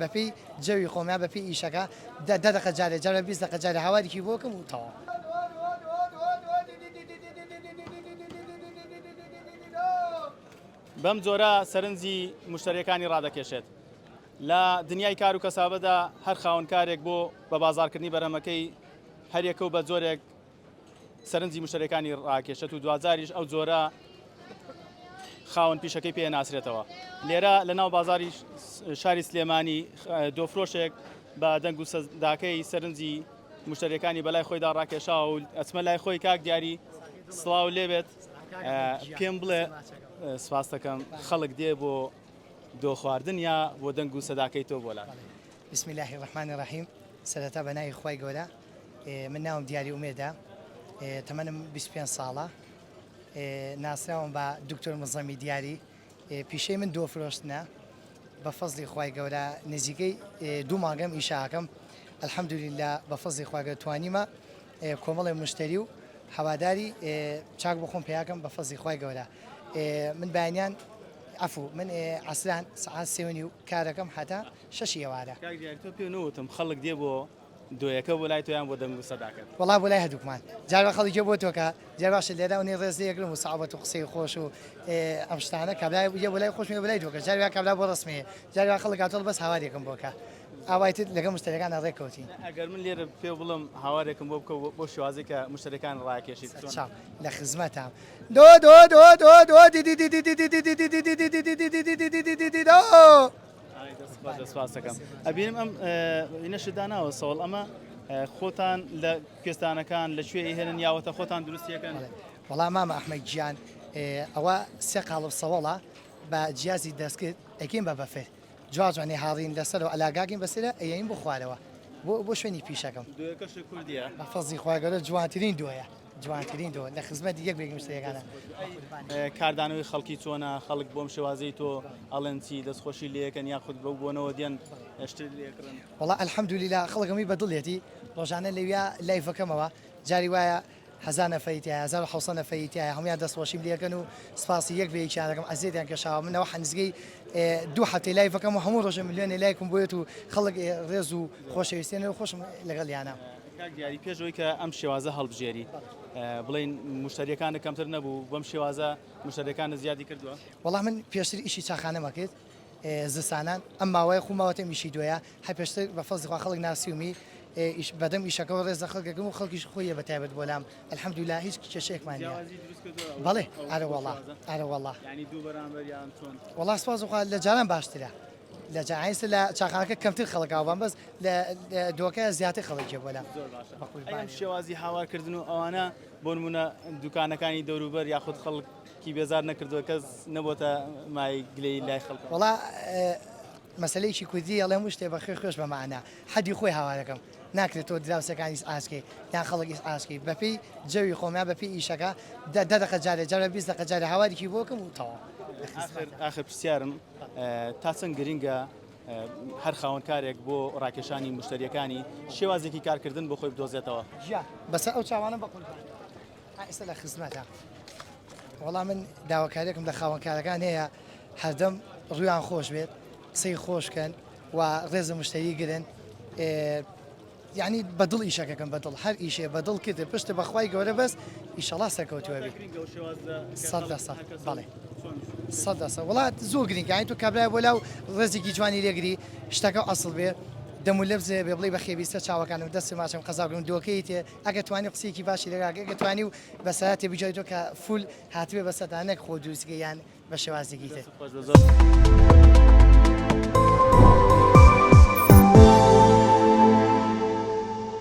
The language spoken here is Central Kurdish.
بەپێی جەوی خۆم یا بەپێی ئیشەکە دە دەقە جارێ جارێ 20 دەقە جارێ هاوارێکی بۆ کەم و تەواو. بەم جۆرە سەرنجی مشتەریەکانی ڕادەکێشێت. لە دنیای کار و کەسابەدا هەر خاوەنکارێک بۆ بە بازاڕکردنی بەرهەمەکەی هەریەکە و بە جۆرێک سەرنجی مشتەریەکانی ڕاکێشێت و دواجاریش ئەو جۆرە خاوەن پیشەکەی پێ ناسرێتەوە. لێرە لە ناو بازاری شاری سلێمانی دۆفرۆشێک بە دەنگ و سەداکەی سەرنجی مشتەریەکانی بەلای خۆیدا ڕاکێشاوە و ئەچمە لای خۆی کاک دیاری سڵاو لێبێت پێم بڵێ سپاس دەکەم خەڵک دێ بۆ دۆ خواردن یا بۆ دەنگ و سەداکەی تۆ بۆ لات. بسم اللە الرحمن الرحیم سەرەتا بە ناوی خوای گەورە من ناوم دیاری ئومێدە تەمەنم 25 ساڵە ناسراوم بە دکتۆر مزەمی دیاری پیشەی من دۆ فرۆشتنە بە فەزلی خوای گەورە نزیکەی دوو مانگەم ئیشاکەم الحمدللە بە فەزلی خوای گەورە توانیمە کۆمەڵێ مشتری و هەواداری چاک بۆ خۆم پیاکەم بە فەزلی خوای گەورە من بەیانیان عەفو من عەسران سەعات سێ و نیو کارەکەم هەتا شەشی ئێوارە. کاک دیاری تۆ پێ نەوتم خەڵک دێ بۆ دۆیەکە بۆ لای تۆ یان بۆ دەنگ و سەداکەت؟ وەڵا بۆ لای هەردووکمان جار وا خەڵک دێ بۆ تۆکە جار باشە لێرە ئەونەی ڕێز لێ ئەگرم و سەعبەت و قسەی خۆش و ئەم شتانە کابرا یە بۆ لای خۆشم یە بۆ لای تۆکە جار وا کابرا بۆ ڕەسمێ جار وا خەڵک هاتووە بەس هاوارێکم بۆ کە ئاوای تر لەگەڵ مشتەریەکانا ڕێک کەوتین. ئەگەر من لێرە پێو بڵێم هاوارێکم بۆ بکە بۆ شێوازەی کە مشتەریەکان ڕاکێشیت چۆن؟ سەرچاو لە خزمەتام. دۆ دۆ دۆ دۆ دۆ دی دی دی دی دی دی دی دی دی دی دی دی دی دی دی دی دی دی دی دۆ. ئای دەست خۆش دەست سپاس دەکەم. ئەبینم ئەم ئینەشت داناوە سەوڵ ئەمە خۆتان لە کوێستانەکان لە کوێ ئەیهێنن یاوەتە خۆتان دروستی ئەکەن؟ وەڵا مامە ئەحمەد گیان ئەوە سێ قاڵب سەوەڵە بە جیازی دەستکرد ئەیکەین بە بەفر جوان جوان ئەیهاڕین لەسەرەوە ئەلاگاکەین بەسەرا ئەیەین بۆ خوارەوە بۆ بۆ شوێنی پیشەکەم. دۆیەکەش کوردیە؟ بە فەزڵی خوای گەورە جوانترین دۆیە جوانترین دۆ لە خزمەتی یەک بێک مشتەریەکانە. کاردانەوەی خەڵکی چۆنە خەڵک بۆم شێوازەی تۆ ئەڵێن چی دەستخۆشی لێکەن یاخود بەو بۆنەوە دێن شتت لێکڕن؟ وەڵا الحمدللە خەڵک هەمووی بە دڵیەتی ڕۆژانە لەویا لایڤەکەمەوە جاری وایە هەزا نەفەری تیایە 1700 نەفەری تیایە هەموویان دەستخۆشیم لێکەن و سپاسی یەک بە یەکیان دەکەم ئەزیەتیان کێشاوە من ئەوە نزیکەی دوو هەفتەی لایڤەکەم و هەموو ڕۆژێ ملیۆنێ لایکم بۆیەت و خەڵک ڕێز و خۆشەویستیان و خۆشم لەگەڵیانە. کاک دیاری پێش ئەوەی کە ئەم شێوازە هەڵبژێری بڵێین مشتەریەکانت کەمتر نەبوو بەم شێوازە مشتەریەکانت زیادی کردووە؟ وەڵا من پێشتر ئیشی چاخانەم ئەکرد زستانان ئەم ماوەیە خۆم ماوەتە ئەم ئیشی دۆیە هەر پێشتر بە فەزڵی خوا خەڵک ناسیومی ئیش بەدەم ئیشەکەوە ڕێز لە خەڵک ئەگرم و خەڵکیش خۆیە بە تایبەت بۆ لام الحمدللە هیچ کێشەیەکمان نییە جیاوازی دروست کردووە ئەو بەڵێ ئەو ئەرە ئەو وەڵا شێوازە ئەرە وەڵا یانی دوو بەرامبەر یان چۆن؟ وەڵا سوپاس بۆ خوا لە جاران باشترە لە جا ئێستا لە چاخانەکە کەمتر خەڵک ئاوبان بەس لە لە دۆکە زیاتر خەڵک بۆ لام زۆر باشە بە ئەی ئەم قوربانی شێوازی هاوارکردن و ئەوانە بۆ نمونە دوکانەکانی دەوروبەر یاخود خەڵکی بێزار نەکردووە کەس نەبۆتە مایەی گلەیی لای خەڵکەوە؟ وەڵا مەسەلەیەکی کوردی ئەڵێم وشتێ بە خوێ خوێش بە مەعنا حەدی خۆی هاوارەکەم ناکرێت تۆ دراوسێکان ئیزعاج کەی یان خەڵک ئیزعاج کەی بەپێی جەوی خۆم یان بەپێی ئیشەکە دە دە دەقە جارێ جارێ 20 دەقە جارێ هاوارێکی بۆ کەم و تەواو لە ئاخر خزمەتە. ئاخر پرسیارم تا چەند گرنگە هەر خاوەن کارێک بۆ ڕاکێشانی مشتەریەکانی شێوازێکی کارکردن بۆ خۆی بدۆزێتەوە؟ گیان بەسەر ئەو چاوانەم بە قوربان ئا ئێستا لە خزمەتە. وەڵا من داواکاریەکم لە خاوەنکارەکان هەیە هەردەم ڕویان خۆش بێت قسەی خۆش کەن و ڕێز لە مشتەری گرن یعنی بە دڵ ئیشەکەکەم بە دڵ هەر ئیشێ بە دڵ کرد پشت بەخوای گەورە بەس ئیشەڵا سەرکەوتووە بی 100% بەڵێ 100% وڵات زۆر گرنگە یعنی تۆ کابرای بۆ لاو ڕێزێکی جوانی لێگری شتەکە ئەسڵ بێ دەم و لەبزێ بێ بڵێ بەخێبی سەر چاوەکانم دەست ماچم قەزاگرم دۆکەی تێ ئەگە توانی قسەیەکی باشی لەگەڵ ئەگە توانی و بەسەراتێ بگێڕیتەوە کە فول هاتبێ بەسەرتا نەک خۆ دروستکەی یان بە شێوازێکی تر. دەستت خۆش بێت زۆر.